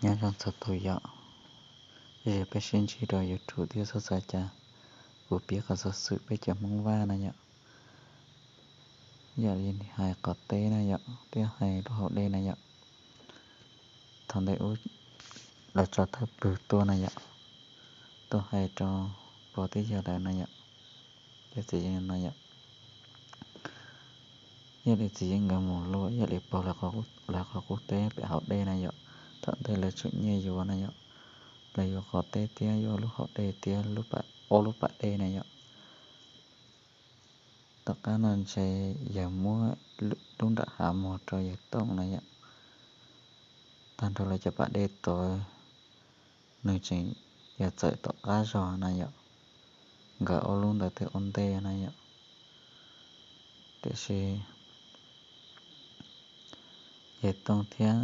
Nyob zoo txhua tus yom, yog peb sib ntsib rau YouTube thiab txhob xav cas, kuv piav qhov xov xwm peb cov Hmoob Vaj na yom. Yog li hais qhov teb na yom, thiab hais lub hauv dej na yom. Thaum ntej ub lawv tso thawj pwg tuaj na yom, tuaj hais rau pog thiab yawg lawv na yom, thiab txiv yeeb no yom. Yog li txiv yeeb nkawd mus luaj, yog li pog lawv qhov qub teb pem hauv dej na yom. Thaum ntej lawv tsum nyiaj yuav na yom, lawv yuav qhov teb thiab yuav lub hauv dej thiab ob lub pas dej na yom. Tom qab no ntshe yawg muab lub nram hav muag rau yawg Tooj na yom. Tag nrho lawv cov pas dej tod, nws tseem yog txawm tom qab zog na yom, nkawd ob lub ntawd thiaj ua ntej na yom. Tiam sis yawg Tooj thiab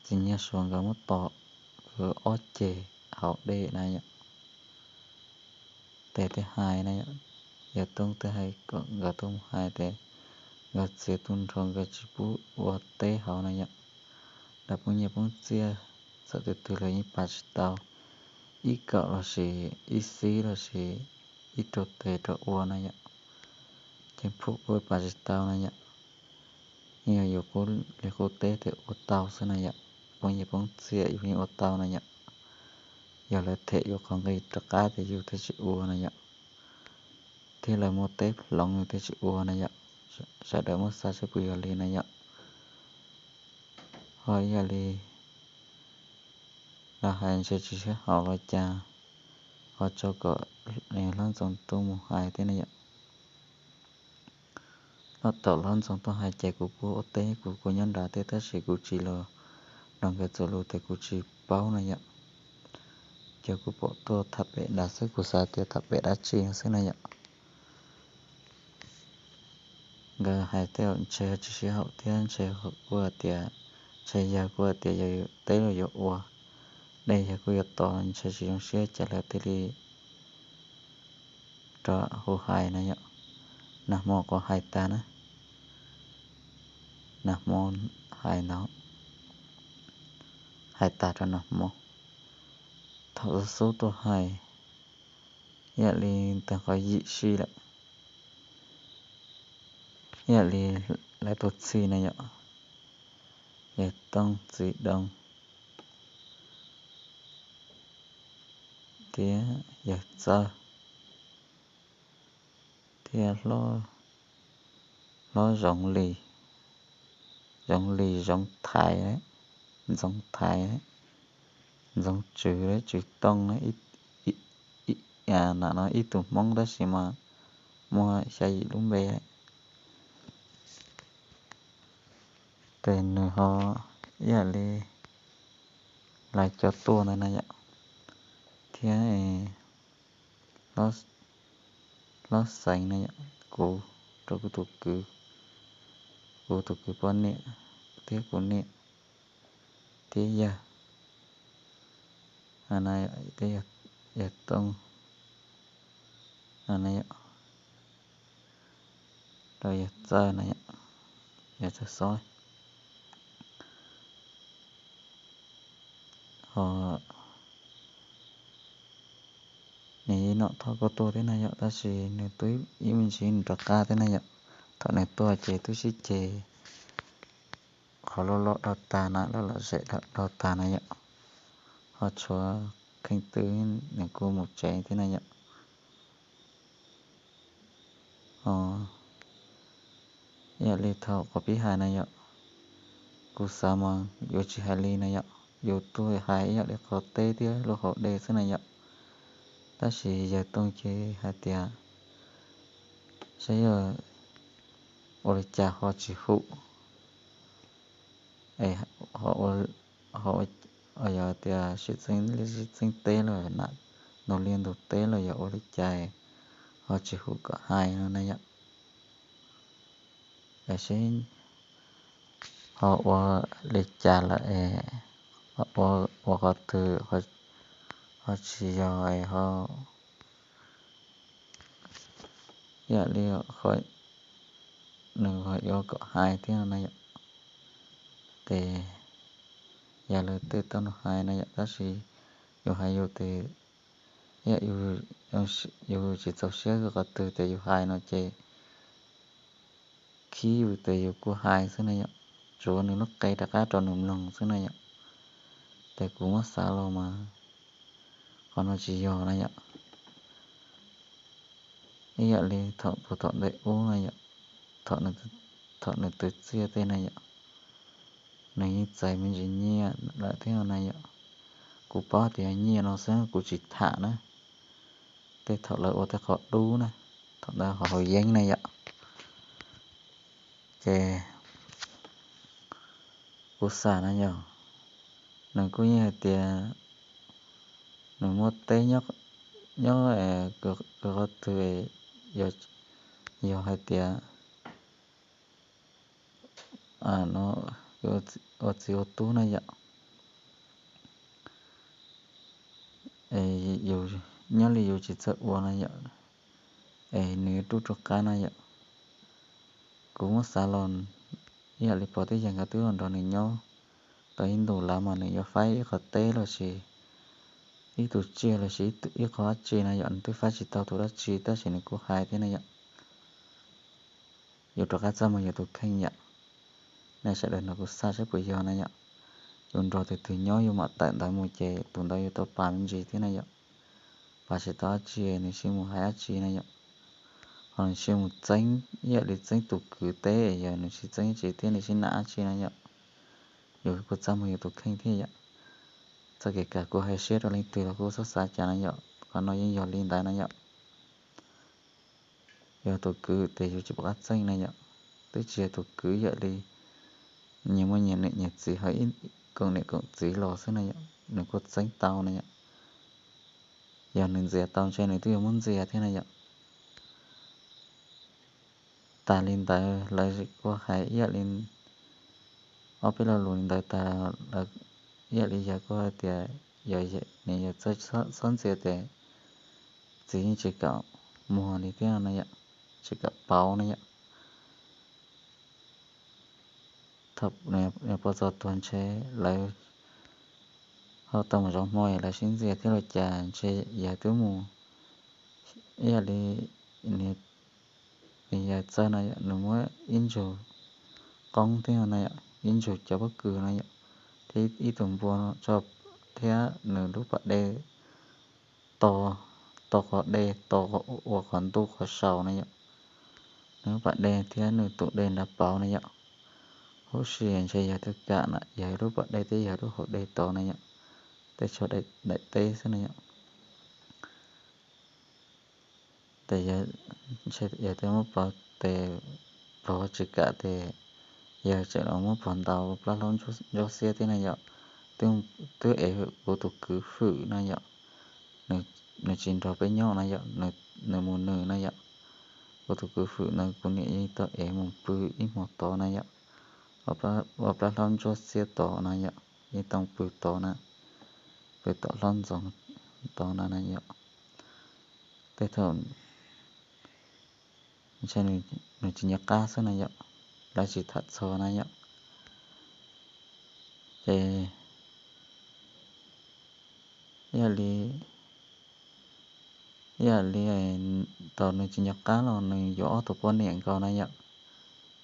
txiv Nyiaj Suav nkawd muab tom kwv ob ceg hauv dej na yom. Tes thiaj hais na yom, yawg Tooj thiaj hais kom nkawd tuaj mus hais tias nkawd txiav tu nrho, nkawd tsis pub ua teb hauv na yom. Lawv poob nyiaj poob txiaj, txawm tus twg los yeej pab tsis tau, ib kaum los sis ib xib los sis ib rau tes rau ua na yom, ces pub kuj pab tsis tau na yom. Yeej yog yus qub li qub teb thiaj ua tau xwb na yom, poob nyiaj poob txiaj yus yeej ua tau na yom. Yog lawv them yus qhov nqi rov qab tias yus thiaj tsis ua na yom, thiab lawv muab teb hloov yus thiaj tsis ua na yom. Sawv daws muab xav seb puas yog li na yom. Ho yog li los hais ntshe tsis sib haum los cas, ho tso kom hlob Ntxoov tuaj mus hais thiab na yom. Los tom hlob Ntxoov tuaj hais ces kuv kuj ua teb, kuv kuj nyob nrad thiab, tab sis kuv tsis los nrog nkawd txuas lus ces kuv tsis paub na yom. Ces kuv pom tuaj tham pem nrad xwb, kuv xav tias tham pem dab tsi xwb na yom. Nkawd hais tej ntshe tsis sib haum thiab, ntshe kuj tias, ntshe yawg kuj tias yog teb los yuav ua, dej yawg kuj yuav tos, ntshe tsis zoo siab ces lawv thiaj li rov hu hais na yom. Nag hmo kuv hais tas na, nag hmo hais ntawd, hais tas rau nag hmo. Thaum xub xub tuaj hais, ib yam li tag qhov yim sij lawm, ib yam li lawv tuaj txhij na yom, yawg Tooj, txiv Doo, thiab yawg Txawj, thiab hlob Zoov Lis, Zoov Lis, Zoov Thaiv, Ntxoov Thaiv, Ntxoov Tswv, Tswv Tooj, nam no ib tug Hmoob tab sis mas muaj xya yim lub npe. Ces nws ho ib yam li lawv cov tuaj ntawd na yom, thiab hlob Xeev na yom, kuv, rau kuv tus kwv, kuv tus kwv poj niam, thiab kuv niam, thiab yawg, thiab yawg Tooj, rau yawg Txawj na yom, yawg Txawj Xob. Ho nws ib nom thoj kuj tuaj thiab na yom, tab sis nws twb ib me ntsis nws rov qab thiab na yom. Thaum nws tuaj ces twb sib ceg qhov loj loj dhau tag na, loj lom zem dhau tag na yom. Ho tshuav kheej twg nws kuj mus tsev thiab na yom. Ho ib yam li thaum kuv pib hais na yom, kuv xav mas yuav tsis hais li na yom, yus tuaj hais ib yam li qhov teb thiab lub hauv dej xwb na yom. Tab sis yawg Tooj ces hais tias saib yog ua li cas ho tsis hum, es ho yog tias sib txeeb liaj sib txeeb teb los, ntug liaj ntug teb los yog ua li cas ho tsis hum kom hais no na yom. Es seb ho ua li cas lawm es ua qhov twg ho tsis yog es ho ib yam li nws ho yuav kom hais thiab no na yom. Ces yog lawv tej tau nug hais na yom, tab sis yus hais yus tes, yus tsis txaus siab qhov twg tes yus hais no ces khib yus tes yus kuj hais xwb na yom, tsuav nws lub qe rov qab rau nws mloog xwb na yom. Tes kuv muab xav los mas qhov no tsis yog na yom. Ib yam li thaum puag thaum ntawm ub na yom, thaum nws twv txiaj tej na yom, nws yeej txais me ntsis nyiaj lawm thiab na yom. Kuv paub tias yog nyiaj no xwb kuv tsis tham na. Tej thaum lawv ua tej qhov dub na, thaum ntawd ho haus yeeb na yom. Ces kuv xav na yom, nws kuj yeej hais tias nws muaj teb nyob qhov twg, yog hais tias ua txiv ua tub na yom, nyob li yus tsis txawj ua na yom, es nws yuav rub rov qab na yom. Kuv muab xav los ib yam li pog thiab yawg nkawd twb los nrog nws nyob tau ib ntus lawm mas nws yuav faib ib qhov teb los sis ib tug tsiaj los sis ib qho dab tsi na yom, nws twb faib tsis tau tus dab tsi tab sis nws kuj hais thiab na yom. Yus rov qab txaj muag yus tus kheej yom. Nej sawv daws nrog kuv xav saib puas yog na yom. Yus nrog tus twg nyob yus mam tawm ntawd mus ces tus ntawd yuav tau pam me ntsis thiab na yom. Pam tsis tau dab tsi nws sim mus hais dab tsi na yom. Ho nws sim mus txeeb ib yam li txeeb tus kwv teb, yog nws sim txeeb dab tsi thiab nws sim nam dab tsi na yom. Yus kuj txaj muag yus tus kheej thiab yom. Txoj kev kawm kuv hais siab rau leej twg los kuj txhob xav cas na yom, qhov no yeej yog li ntawd na yom. Yog tus kwv tes yus tsis pom qab txeeb na yom. Twb tsis yog tus kwv, yam li nyias muaj nyias niam nyias txiv, ho ib koom niam koom txiv los xwb na yom, nws kuj txeeb tau na yom. Yog nws ntxias tau ntshe nws twb yuav muab ntxias thiab na yom. Tas li ntawd lawv kuj hais ib yam li ob peb lo lus li ntawd tas, ib yam li yawg kuj hais tias yog nws yog txawj txhob ntxias tes txiv yeej tsis kam muag li thiab na yom, tsis kam pauv na yom. Thaum nws pov txog tuag ntshe lawv ho tau mus zov hmo lawv sib ntxias thiab los cas ntshe yawg twb mus, ib yam li nws yawg txawj na yom, nws muab ib ntsug qoob thiab na yom, ib ntsug cov pob kws na yom, thiab ib tug npua tso, thiab nws lub pas dej to, to qhov dej to ua qhov ntuj qhov saus na yom. Nws lub pas dej thiab nws tus dej nrad pauv na yom. Huv si ntshe yawg twb kam na, yawg lub pas dej thiab yawg lub hauv dej tod na yom, tej tshuav daim teb xwb na yom. Tes yawg twb muab pauv tes pog tsis kam tes yawg tseem los muab pog ntaus plab hlaub ntsuab xiab thiab na yom. Twb ev kuv tus kwv hwm na yom, nws tsis nrog peb nyob na yom, nws mus nws na yom. Kuv tus kwv hwm na kuv niam yeej tau ev mus pw ib hmo tod na yom, ua plab hlaub ntsuab xiab tod na yom, yeej tau pw tod na, pw tom hlob ntxoov tod na na yom. Tej thaum ntshe nws tsis nco qab xwb na yom, lawv tsis tham txog na yom. Ces yog li, yog li thaum nws tsis nco qab los nws yuav ob tug poj niam nkaus na yom.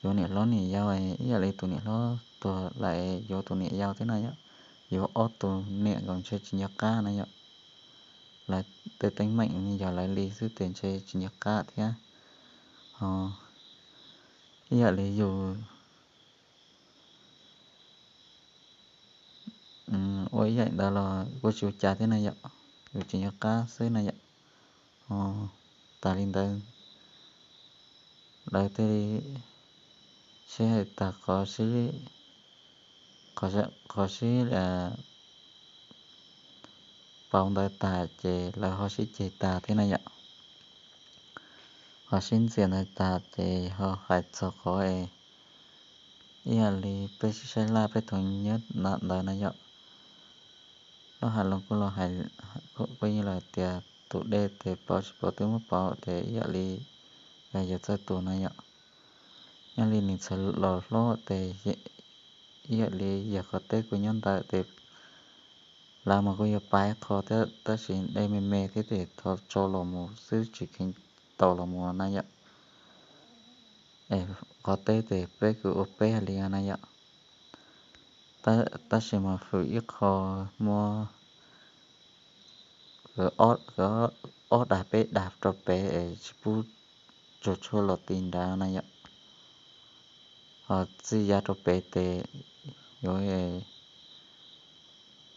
Yuav niam hlob niam yau, ib yam li tus niam hlob tuag lawm yuav tus niam yau thiab na yom. Yuav ob tug niam nkaus ntshe tsis nco qab na yom. Lawv tej teeb meem yog lawv li xwb tes ntshe tsis nco qab thiab. Ho ib yam li yus ua ib yam ntawd los kuj tsis ua cas thiab na yom, yus tsis nco qab xwb na yom. Ho tas li ntawd lawv thiaj li sib hais tas qhov sib, sib pauv ntawd tas ces lawv ho sib ceg tas thiab na yom. Ho sib ntxias ntawd tas ces ho hais txog qhov es ib yam li peb sib saib laj peb tau nyob ntawd na yom. Lub hav loos kuj los hais, kuj yeej los tias tus dej tes pauv tsis pauv twb muab pauv tes ib yam li yog yawg txawj tus na yom. Nyob li nws txawm los hlob tes ib yam li yog qhov teb kuj nyob ntawd tes lawv mas kuj yuav pab ib qho thiab, tab sis dej me me thiab tes thov tso los mus xwb tsis kheev tau los mus na yom. Qhov teb tes peb kuj ua peb hais li na yom. Tab sis mas hwm ib qho muab ob dag peb dag rau pem es tsis pub tsuag tshuaj los ti nrad na yom. Ho txij yav rau pem tes yuav,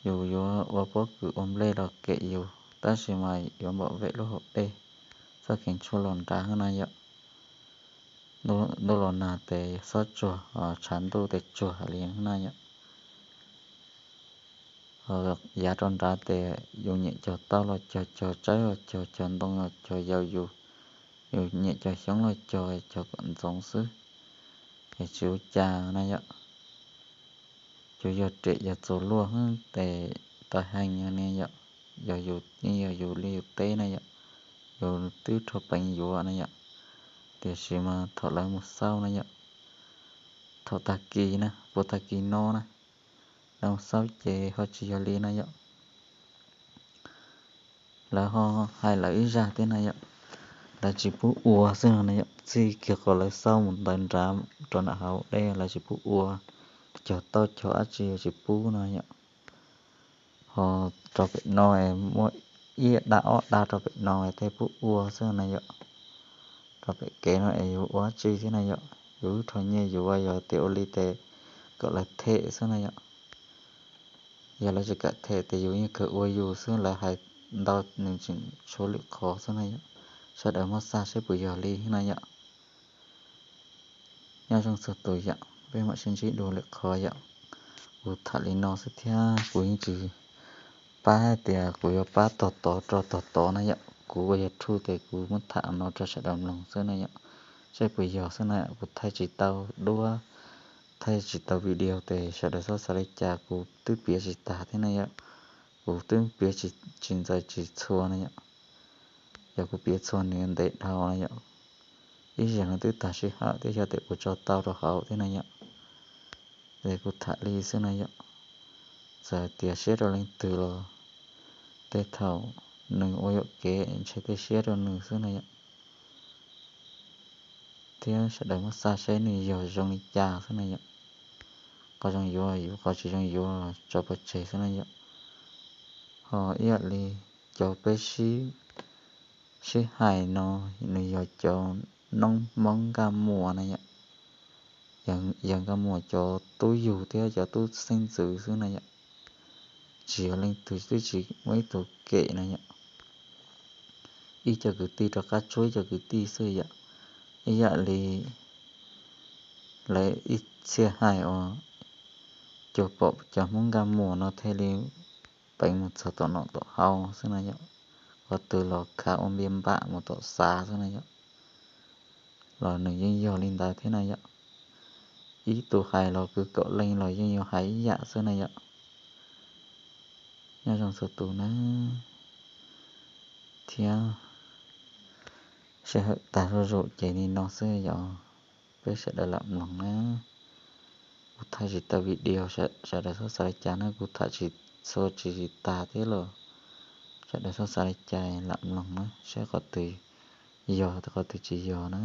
yus yuav ua pob kws ua nplej los kem yus, tab sis mas yuav npam vem lub hauv dej, txhob kheev tshuaj los nrad na yom. Ntuj los nag tes xob tsuag, tshav ntuj tes tsuag li na yom. Yav rau nrad tes yus nyiam cog tauj los cog, cog tsawb los cog, cog ntoo los cog, yus, yus nyiam cog xyoob los cog, cog kom ntxoov xwb es tsis ua cas na yom. Cov yog riam yog txuas luaj tes tau heev ni yom, yog yus yeej yog yus li yus teb na yom, yus twb rho peev yuav na yom. Tiam sis mas thaum lawv mus xauj na yom, thaum tag kis na, puag tag kis no na, lawv mus xauj ces ho tsis yog li na yom. Lawv ho hais lawv ib zaj thiab na yom, lawv tsis pub ua xwb no na yom. Txij kiag qhov lawv xauj mus ntawd nrad rau nram hauv dej lawv tsis pub ua, cog tauj cog dab tsi tsis pub no yom. Ho rau pem no es muaj ib dag ob dag rau pem no es thiaj pub ua xwb na yom. Rau pem kev no es yus ua dab tsi thiab na yom, yus wb rho nyiaj yuav, yog tias ua li tes kom lawv them xwb na yom. Yog lawv tsis kam them tes yus yeej kawg ua yus xwb, lawv hais ntau nws tseem tshuav lwm qhov xwb na yom. Sawv daws muab xav saib puas yog li na yom. Nyob zoo txhua tus yom, peb mam sib ntsib dua lwm qhov yom. Kuv tham li no xwb thiab kuv yeej tsis pab hais tias kuv yuav pab tog tod rau tog tod na yom. Kuv ua YouTube tes kuv muab tham no rau sawv daws mloog xwb na yom. Saib puas yog xwb na, kuv thaij tsis tau duab, thaij tsis tau video tes sawv daws txhob xav li cas, kuv twb piav tsis tag thiab na yom. Kuv twb piav tsis ntxaws tsis txhua na yom. Yog kuv piav txhua nws ntev dhau na yom, ib zaug no twb tag sij hawm thiab, yog tias kuv tso tau rau hauv thiab na yom. Es kuv tham li xwb na yom. Txawm tias siab rau leej twg los tej thaum nws ua yuam kev ntshe tej siab rau nws xwb na yom. Thiab sawv daws muab xav saib nws yog zoo li cas xwb na yom. Qhov zoo yuav yuav, qhov tsis zoo yuav tso pov tseg xwb na yom. Ho ib yam li cov peb sib, sib hais no, nws yog cov noob Hmoob Nkaj Muas na yom. Yawg Nkaj Muas cov tub yug thiab cov tub xeeb ntxwv xwb na yom. Tsis yog leej twg twb tsis muaj ib tug kem na yom. Ib co kwv tij rov qab tsuab ib co kwv tij xwb yom. Ib yam li lawv ib txhia hais uas cuag pom cov Hmoob Nkaj Muas no thiaj li peev mus txog tom nom tom hauv xwb na yom. Qhov twg los khav ua npias npam mus tom xav xwb na yom. Los nws yeej yog li ntawd thiab na yom. Ib tug hais los kwv kaum leej los yeej yuav hais ib yam xwb na yom. Nyob zoo txhua tus na, thiab sij hawm tag zuj zus ces li no xwb yom. Peb sawv daws lam mloog na. Kuv thaij tsis tau video, sawv daws txhob xav li cas na, kuv tham tsis txhua tsis tsis tag thiab los sawv daws txhob xav li cas, lam mloog na saib qhov twg yog qhov twg tsis yog na.